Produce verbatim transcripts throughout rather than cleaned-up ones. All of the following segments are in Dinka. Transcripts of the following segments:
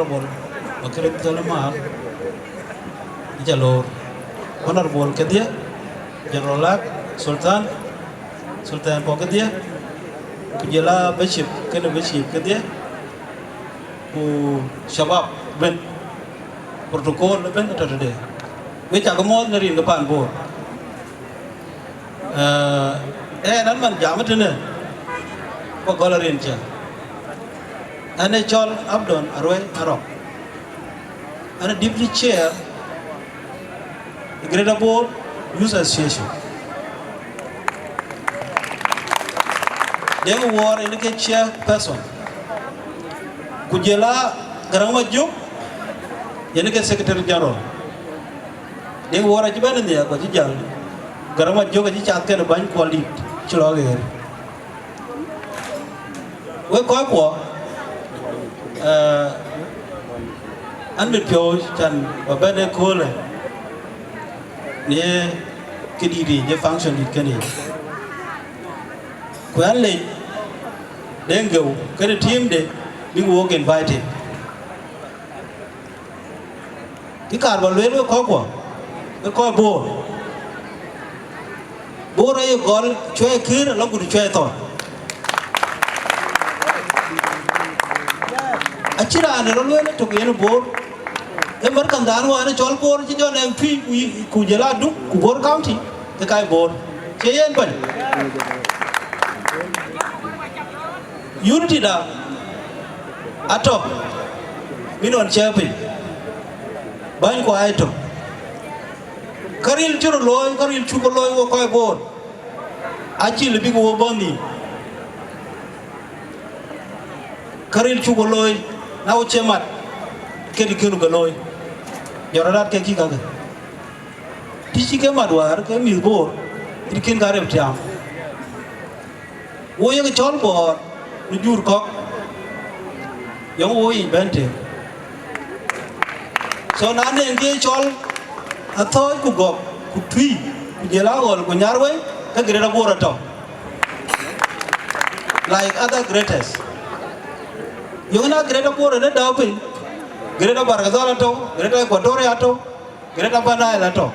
Honorable Makereth Col Maal, aca loor. Honorable kedhie, General Lak, Sultan, Sultan bɔ̈ kedhie, ku jɔl a Bishop, kënë Bishop kedhie, ku shabab ëbën, protocol ëbën atɔ̈ tëde. Wek cak muɔ̈ɔ̈th në rin ke paan Bor. Eh, ɣɛn, ɣɛn man jam tënë, ku gɔl rin cä. Ɣɛn ë cɔl Abdon Aruei Arɔk. Ɣɛn ë Deputy Chair, Greater Bor Youth Association. Deŋ Wuɔɔr yen ke chairperson. Ku jɔl a Garaŋ Majök, yen ke Secretary General. Deŋ Wuɔɔr acï bɛ̈n nhiaar ku acï jäl. Garaŋ Majök acï cath kenë bäny Kuɔldït cï lɔ ɣeer. Wek kɔckuɔ, eh, ɣɛn mit piɔ̈u can ba bɛ̈n ëköölë në këdït yic, ë function dït kënë yic. Ku ɣɛn lec Deŋ Geu kenë teamde bïk wok invited. Kë kaar ba lueel wek kɔckuɔ, ke kɔc Bor. Bor aye gɔl cuɛi kër ala gut cuɛi thɔn. Acïn raan ë rɔt lueel ë tök yen Bor. Ë mär kandhan wään ë cɔl Bor cï jɔ nɛŋ Tui ku yi-, ku jɔl a Duk ku Bor County, ke ka ye Bor. Cie yen bɛ̈ny. Unity da atɔ̈, min ɣɔn cɛ piny, bäny ku aa ye tök. Ka ril cï röt looi, ka ril cuk looi wok kɔc Bor, acï lëu bïk wo bɔ̈ nhïïm. Ka ril cuk looi, na wo cie mat, ke dï kënë ke looi. Jɔt rɔt ke kï kakë. Të cï ke mat wäär ke mïth Bor, dï kën ka rep tiaam. Wo yek cɔl Bor në jur kɔ̈k, yɔŋ wo yic bɛ̈n tëë. So na nɛŋ kë cɔl Athɔ̈ɔ̈c ku Gɔ̈k ku Tui ku jɔl a Ɣɔl ku Nyarweng, ke Greater Bor atɔ̈. Like other greaters. Yöŋ na Greater Bor ënë dau piny, Greater Bahr el Ghazal atɔ̈, Greater Equatoria atɔ̈, Greater Upper Nile atɔ̈,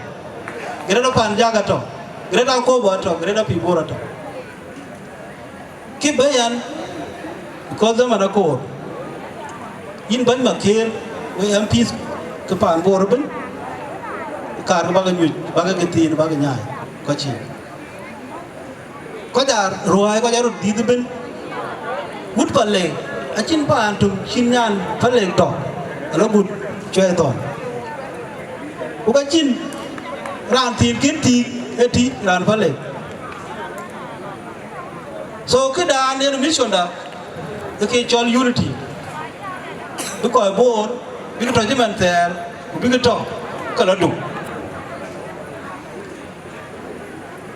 Greater Panjak atɔ̈, Greater Akobo atɔ̈, Greater Pibor atɔ̈. Kë bɛ̈n yan, because zaman akoor, yïn bɛ̈ny Maker, wek M Ps ke paan Bor ëbën, kaar ke bäk nyuc, bäk ke thiin, bäk nyaai, kɔc cï. Kɔc aa ruääi, kɔc aa röt dhiëth ëbën. Wut Palek, acïn paan töŋ cïn nyan Palek tɔ̈, ala gut cuɛi thɔn. Ku ka cïn raan thiin kën tïïk ë tïï raan Palek. So këdan yen mission da, ë ke cɔl unity. Bï kɔc Bor, bïk tɔ̈ cï man thɛɛr, ku bïk tɔ̈ ke la duk.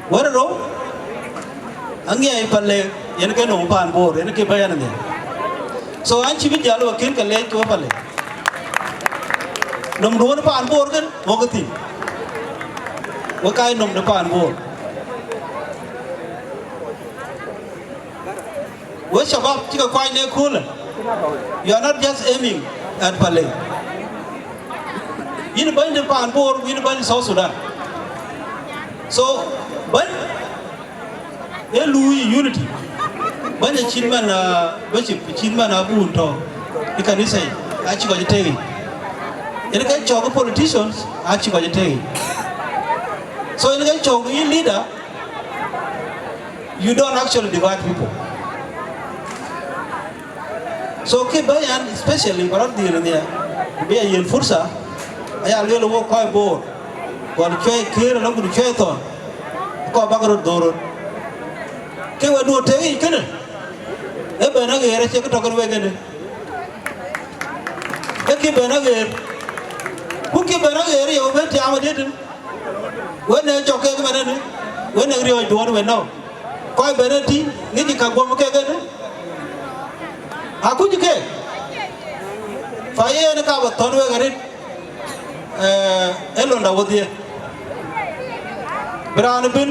Wär rou, aŋiɛc Palek, yen ke nöm paan Bor, yen ke bɛ̈n nhial. So an cï bï jäl wek kën ke leec ke we Palek. Nöm duön paan Bor kën, wok thïn. Wek ka ye nöm de paan Bor. Wek shabab cï ke kuany në köölë, you are not just aiming at Palek. Yïn bɛ̈ny de paan Bor, yïn bɛ̈ny South Sudan. So, bɛ̈ny, ee luui unity. Bɛ̈ny acït man, ah, bishop, acït man abun tɔ̈ ë kanitha yic, acï kɔc tek yic. Yen ke cɔk politicians, acï kɔc tek yic. So, yen ke cɔk yïn leader, you don't actually divide people. So kë bɛ̈n yan, especially ba rɔt dhil nhial, ku bï ya yen fursa, aya lueel wok kɔc Bor, gɔl cuɛi kër ala gut cuɛi thɔn, kɔc bäk röt dhor röt. Kë we duö tek yic kënë, ë bɛ̈n aɣeer acie kë tɔ̈ kën wek kënë. Ke kë bɛ̈n aɣeer, ku kë bɛ̈n aɣeer ye we bɛ̈n tiaam adït. Wën ë cɔk kek ëmɛn ënë, wën ë riɔ̈ɔ̈c duɔ̈ɔ̈r wën nɔ̈k. Kɔc bɛ̈n ë tïŋ, ŋic ka guɔ̈m kek ënë. Akuc kek. Fa yen ka bä thɔ̈n wek arëët, eh, ë londa wodhie. Bï raan ëbën,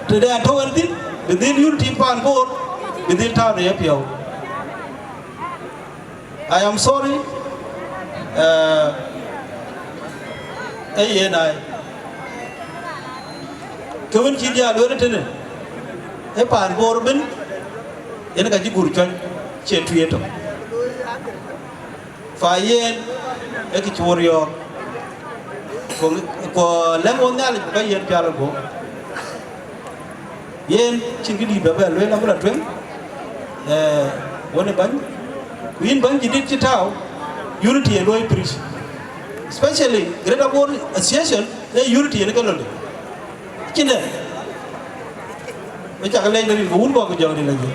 tëde atɔ̈ wën thïn, bï dhil yun tim paan Bor, bï dhil tääu në yepiɔ̈u. I am sorry, Ee yen ai, ke wën cï diäär lueel tënë, ee paan Bor ëbën, yen ka cï gur cuɔny, cie tui etök. Fa yen, ee kë cï wor yɔ̈ɔ̈k, ku, ku lɛ̈ŋ wɔ Nhialic ku ka yen pial ë guɔ̈p. Yen cïn kë dït bɛ bɛ lueel abï la tueŋ, ee, wën ë bäny. Ku yïn bäny cï dït cï tääu, unity ë luɔi preach. Especially Greater Bor Association, ee unity yen ke lɔ̈ŋde. Cïn dɛ, ë cak lɛc de rin ku wun bɔ̈ ku jɔŋ rin la jë.